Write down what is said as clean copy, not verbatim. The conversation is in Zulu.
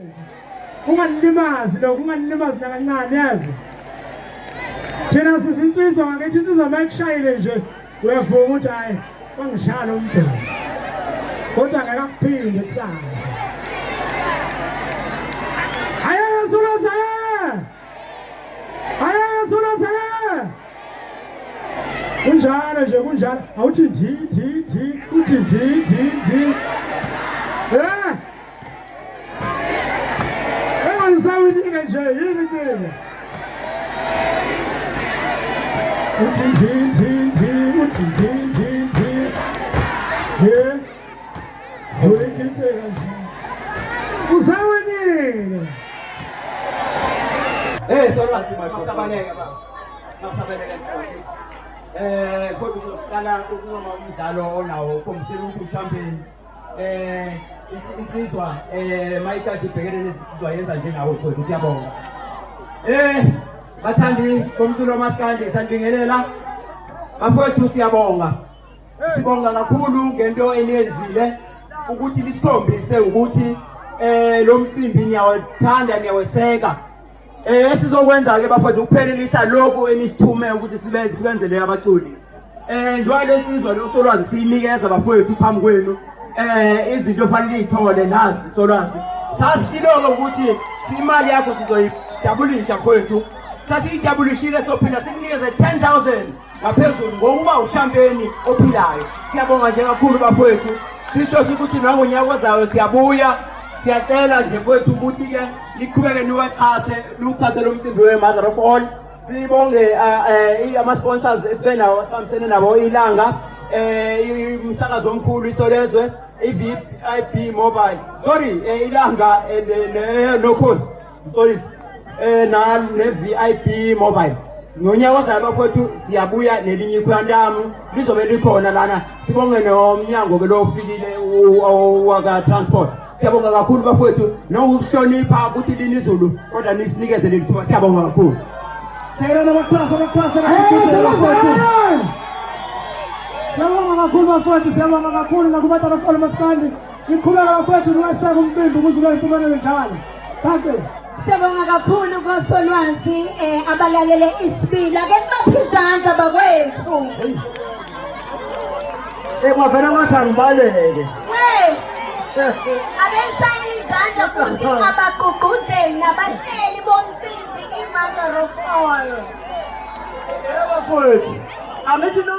nje. Unganilimazi lokho, unganilimazi nakancane yazi. Thina sizinsizwa ngakithi insizwa uma ikushayile nje uyavuma ukuthi hhayi wangishaya lo mbhemu. Kodwa ngeke akuphinde kusasa. Hayi Zulu hayi. Hayi Zulu hayi. Kunjalo nje kunjalo. Awuthi ndi ndi ndi uthi ndi ndi ndi. Eh? Enganisawinile nje yini inkinga? Uthi ndi ndi ndi uthi ndi ndi ndi. He? Awuyikhipheka nje. Usawinile. Eh solwazi makusabaleka baba. Makusabaleka mfowethu. Eh kodwa uzoqala ukuncoma umdlalo onawo ukhombisela ukuthi ushampeni. Eh insizwa eh mayikade ibhekene nezinsizwa yenza njengawe mfowethu siyabonga. Eh bathandi bomculo maskandi sanibingelela. Bafowethu siyabonga. Sibonga kakhulu ngento eniyenzile ukuthi lisikhombise ukuthi eh lo mcimbi niyawuthanda niyaweseka. Eh esizokwenza ke bafowethu ukuphelelisa lokhu enisithume ukuthi sibe sibenzele abaculi. Eh njengoba le nsizwa lo solwazi siyinikeza bafowethu phambi kwenu eh izinto ofanele iyithole nazi solwazi. Sasishilo ukuthi imali yakho sizoyidabulisha mfowethu. Sasiyidabulishile sophinda sikunikeze 10000 ngaphezulu ngokuba ushampeni ophilayo. Siyabonga nje kakhulu bafowethu. Sisho ukuthi nangonyaka ozayo siyabuya. Siyacela nje mfowethu ukuthi ke niqhubeke niwexhase niwuxhase lo mcimbi we-Mother of All. Sibonge ama-sponsors esibe nawo sibambisene nabo ilanga umsakazo omkhulu isolezwe i-VIP mobile sorry ilanga and nokhozi ngixolisa na ne-VIP mobile ngonyaka ozayo bafowethu siyabuya nelinye ikhwantamu lizobe likhona lana sibonge nomnyango ke lo ofikile waka-transport siyabonga kakhulu bafowethu nokuhlonipha ukuthi lini izulu kodwa nisinikeze leli thuba siyabonga kakhulu. Shayelana abaxhasa abaxhasa bafowethu. Siyabonga kakhulu bafowethu, siyabonga kakhulu nakubantu abafolo maskandi. Iqhubeka bafowethu niweseka umcimbi ukuze ube impumelelo njalo. Thank you. Siyabonga kakhulu kosolwazi eh abalalele isibila ke nibaphe izandla bakwethu. Eh kwavela ngathi angibaleke. We. Ake nishayele izandla futhi abagqugquzeli nabahleli bomcimbi i-Mother of All. Yebo mfowethu. Angithi no